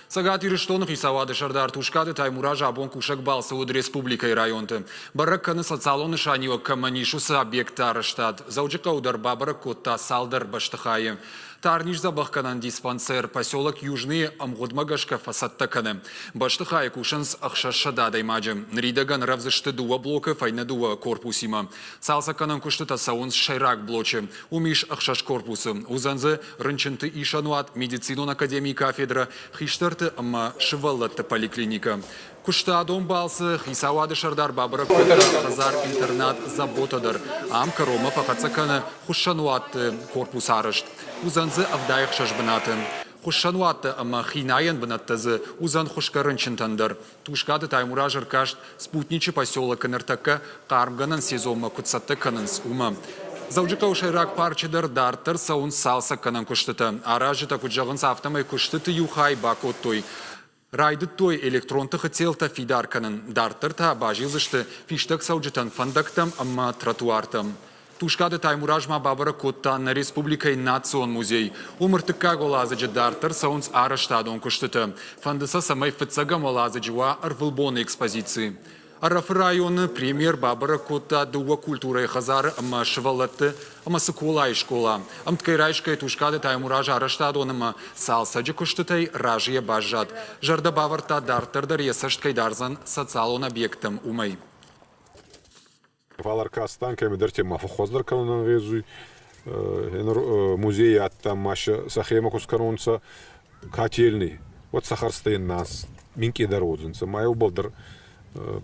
Цӕгат Ирыстоны хицауады сӕрдар Тускъаты Таймураз абон кусӕг балцы уыд республикӕйы районты. Бӕрӕг кӕны социалон нысаниуӕг кӕмӕн ис, уыцы объектты арӕзтад. Дзӕуджыхъӕуы дӕр бабӕрӕг кодта цалдӕр бӕстыхайы. Тарниз дзӕбӕхгӕнӕн диспансер поселок Южныйы ӕмгъуыдмӕ гӕсгӕ фӕцӕттӕ кӕны. Бӕстыхайы кусынц 600 адӕймаджы. Ныридӕгӕн рӕвдз сты дыууӕ блокы фӕйнӕ дыууӕ корпусимӕ. Цалцӕггӕнӕн куыстытӕ цӕуынц сӕйраг блочы. Уым ис ӕхсӕз корпусы. Уыдзӕн дзы рынчынты исӕнуат, медицинон академийы кафедрӕ, хистӕрты ӕмӕ сывӕллӕтты поликлиникӕ. Куыстадон балцы хицауады сӕрдар бабӕрӕг кодта хӕдзар-интернат «Забота» дӕр. Ам кӕронмӕ фӕхӕццӕ кӕны хуыссӕнуӕтты корпус арӕзт. Уыдзӕн дзы 76 бынаты. Хуыссӕнуӕттӕ ӕмӕ хинайӕн бынӕттӕ дзы уыдзӕн хуысгӕ рынчынтӕн дӕр. Тускъаты Таймураз ӕркаст Спутничы поселокы ныртӕккӕ хъармгӕнӕн сезонмӕ куыд цӕттӕ кӕнынц, уымӕ. Дзӕуджыхъӕуы сӕйраг парчы дӕр дарддӕр цӕуынц цалцӕггӕнӕн куыстытӕ. Аразджытӕ куыд зӕгъынц, афтӕмӕй куыстыты иу хай бакодтой. Райдыдтой электрон тыхы телтӕ фидар кӕнын, дарддӕр та базилдзысты фистӕгцӕуджытӕн фӕндӕгтӕм ӕмӕ тротуартӕм. Тускъаты Таймураз ма бабӕрӕг кодта нӕ республикӕйы Национ музей. Уым ӕртыккаг уӕладзыджы дарддӕр цӕуынц арӕзтадон куыстытӕ. Фӕнды сӕ, цӕмӕй фыццӕгӕм уӕладзыджы уа ӕрвылбоны экспозици. Ӕрӕфы районы премьер бабӕрӕг кодта дыууӕ культурӕйы хӕдзары ӕмӕ сывӕллӕтты ӕмӕ Цыколайы скъола. Ӕмткӕй райсгӕ Тускъаты Таймураз арӕзтадон ӕмӕ цалцӕджы куыстытӕй разыйӕ баззад. Зӕрдӕ бавӕрдта, дарддӕр дӕр йӕ цӕст кӕй дардзӕн социалон объекттӕм, уымӕй. Фал ӕркастан кӕмидӕрти ма фӕххуӕздӕр кӕнун ӕнгъезуй. Музейи адтӕн ма сӕхемӕ ку скӕнонцӕ котельный, уӕд сӕ хӕрзтӕ нас минкъийдӕр уодзӕнцӕ. Ма еубӕл дӕр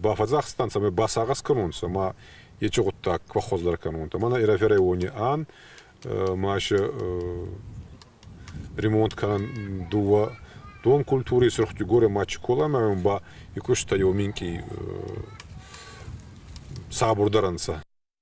бафӕдзӕхстан, цӕмӕй басагъӕс кӕнонцӕ, ма ечи гъуддаг фӕххуӕздӕр кӕнонтӕ. Мӕнӕ Ирӕфи райони ан, ма се ремонт кӕнӕн дууӕ Дом культури Сурх-Дигорӕ ма Чиколамӕ ба и куста еу минкъий сабурдӕр ӕнцӕ.